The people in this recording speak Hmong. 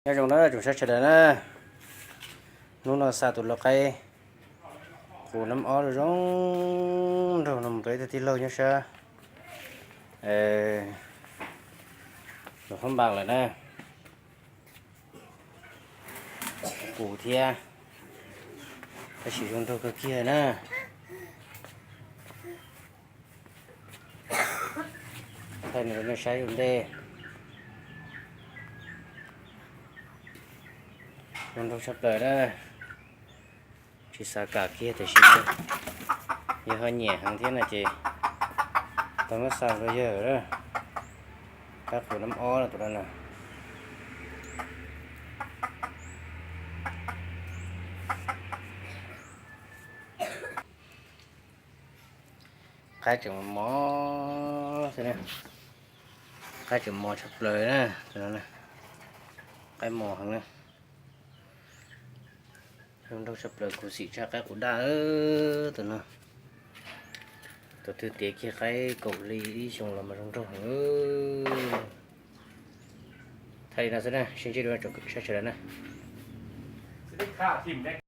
Nyob zoo na tsoom saib sawv daws na, hnub no xa tus lau qaib qus nab ob zoo nraug no mus rau ib tug tij laug nyob sab Luas Phab Npas lawm na. Qus thiab, tab sis zoo nraug kawg kiag na. Thaij no rau nej saib ua ntej. Zoo nraug tshaj plaws na. Tsis xav kam kiag tiam sis yog ho nyiam heev thiab no ces tau muab xa rau yawg na. Qaib qus nab ob no tus no na. Qaib tseem mos xwb na. Qaib tseem mos tshaj plaws na. Qaib mos heev na. Zoo nraug tshaj plaws, khuv xim tshaj qaib qus daj tus no. Tus twg tiav kiag qaib kaum hli ib xyoo los mas zoo nraug heev. Thaij li no xwb na, sib ntsib dua tsoom saib sawv daws na.